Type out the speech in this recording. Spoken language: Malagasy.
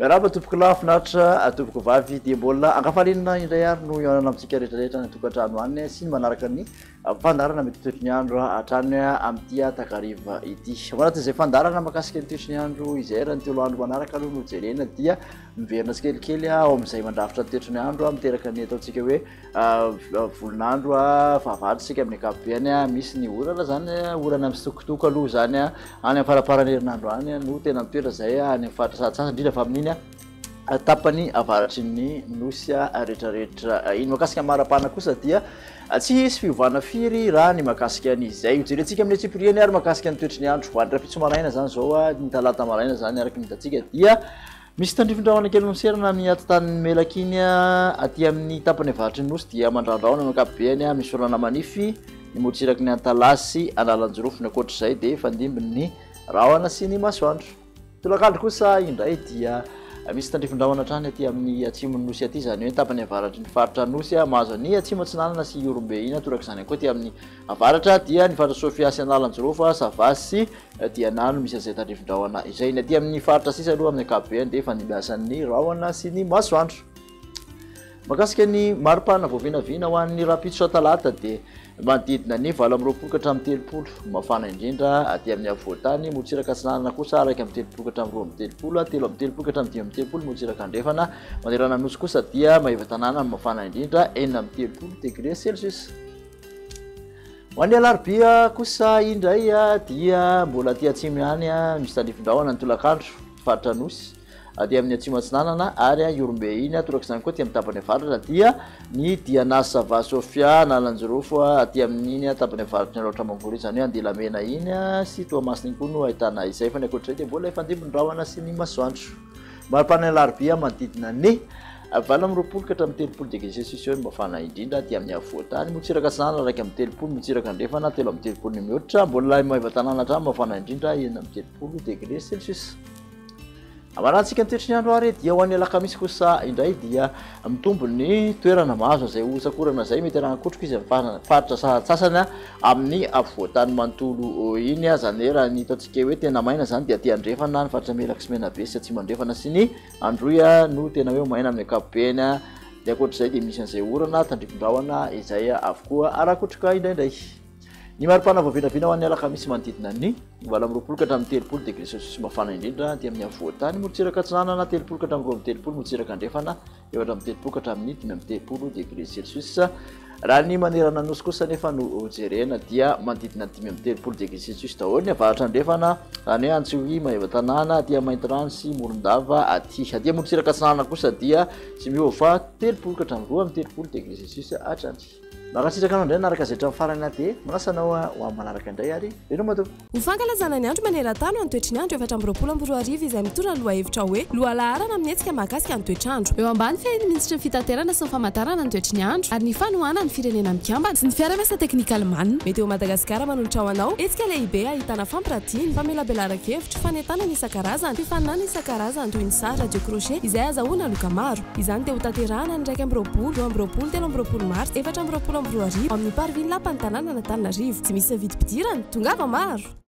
Miarahaba tompoko lahy, finaritra tompoko vavy, dia mbola ankafalinina indray ary no hihaonana amintsika rehetra rehetra any an-tokantrano any sy ny manaraka ny fandaharana mety toetry ny andro hatrany amin'ity takariva ity. Ao anatin'izay fandaharana mahakasika ny toetry ny andro izay raha ny telo andro manaraka aloha no jerena dia miverina tsikelikely ao amin'izay mandrafitra ny toetry ny andro miteraka ny ataontsika hoe Volon'andro fahavaratra isika amin'ny ankapobeny, misy ny orana izany, orana misitokotoko aloha izany any amin'ny faramparan'ny herinandro any no tena mitoetra izay any amin'ny faritra sasantsasany, indrindra fa amin'iny tapany avaratry ny nosy rehetrarehetra iny. Mahakasika ny maripana kosa dia tsy hisy fiovana firy raha ny mahakasika an'izay. Hojerentsika amin'ny antsipiriany ary mahakasika ny toetry ny andro ho an'ny rahampitso maraina izany izao, ny talata maraina izany araka ny hitantsika dia Misy tandrifin-drahona kely miserana ny atitan'ny Melaky iny aty amin'ny tapany avaratry ny Nosy dia mandrandrahona amin'ny ankapobeny, misy orana manify ny morontsiraky ny Antalaha sy Analanjirofo. Ny ankoatr'izay dia fandimby ny rahona sy ny masoandro. Tolakandro kosa indray dia misy tandrifin-drahona hatrany aty amin'ny atsimon'ny Nosy aty, izany hoe tapany avaratry ny faritra Anosy mahazo an'i Atsimo Atsinanana sy Ihorombe iny, torak'izany koa aty amin'ny avaratra dia ny faritra Sofia sy Analanjirofo, Sava sy Diana no misy an'izay tandrifin-drahona izay. Ny aty amin'ny faritra sisa aloha amin'ny ankapobeny dia fandimbiasan'ny rahona sy ny masoandro. Mahakasika ny maripana voavinavina ho an'ny rahampitso talata dia manodidina ny 28 ka hatramin'ny 30 no mafana indrindra aty amin'ny afovoan-tany, morontsiraka atsinanana kosa 31 ka hatramin'ny 32, 33 ka hatramin'ny 35 morontsiraka andrefana, manerana ny nosy kosa dia Maevatanàna no mafana indrindra 36 degré celsius. Ho an'ny alarobia kosa indray dia mbola aty atsimo ihany misy tandrifin-drahona ny tolakandro, faritra Anosy, aty amin'ny atsimo atsinanana ary Ihorombe iny, torak'izany koa aty amin'ny tapany avaratra dia ny Diana Sava Sofia Analanjirofo aty amin'iny tapany avaratry ny Alaotra Mangoro izany hoe Andilamena iny sy Toamasina iny koa no ahitana izay fa ny ankoatr'izay dia mbola hifandimby ny rahona sy ny masoandro. Maripana alarobia manodidina ny 28 ka hatramin'ny 30 degré celsius eo ny mafana indrindra aty amin'ny afovoan-tany. Morontsiraka atsinanana 31, morontsiraka andrefana 33 ny mihoatra. Mbola Maevatanàna hatrany mafana indrindra 36 degré celsius. Amarantsika ny toetry ny andro ary dia ho an'ny alakamisy kosa indray dia mitombo ny toerana mahazo izay hotsakorana izay mety harankotroka izy amin'ny faritra sasantsasany amin'ny afovoan-tany manontolo iny. Izany hoe raha ny ataontsika hoe tena maina izany dia aty andrefana ny faritra Melaky sy Menabe sy Atsimo Andrefana sy ny Androy no tena hoe maina amin'ny ankapobeny. Dia ankoatr'izay dia misy an'izay orana tandrifin-drahona izay avokoa arakotroka indraindray. Ny maripana voavinavina ho an'ny alakamisy manodidina ny 28 ka hatramin'ny 30 degré celsius mafana indrindra aty amin'ny afovoan-tany, morontsiraka atsinanana 30 ka hatramin'ny 32, morontsiraka andrefana 34 ka hatramin'ny 35 degré celsius. Raha ny manerana ny Nosy kosa anefa no jerena dia manodidina ny 35 degré celsius daholo ny avaratra andrefana, izany hoe Antsohihy, Maevatanàna, aty Maintirano sy Morondava aty. Aty amorontsiraka atsinanana kosa dia tsy miova fa 30 ka hatramin'ny 32 degré celsius hatrany. Mankasitraka anao indray nanaraka izay hatramin'ny farany aho dia manasa anao ho amin'ny manaraka indray ary veloma tompoko. Ho fankalazana ny andro maneran-tany ho an'ny toetry ny andro 2024 izay mitondra ny lohahevitra hoe Lohalaharana amin'ny hetsika mahakasika ny toetr'andro. Eo ambany fehin'ny minisitry ny Fitaterana sy ny Famantarana ny toetry ny andro ary ny fanohanan'ny ny Firenena Mikambana sy ny fiara-miasa teknika alemana. Météo Madagascar manolotra ho anao hetsika lehibe ahitana fampiratiana, famelabelaran-kevitra, fanentanana isan-karazany, fifaninanana isan-karazany toy ny sary radio crochet izay azahoana loka maro. Izany dia hotanterahana ny 21, 22, 23 martsa 2024 ao amin'ny Parvis Lapan'ny tanànan'Antananarivo. Tsy misy ny vidim-pidirana, tongava maro!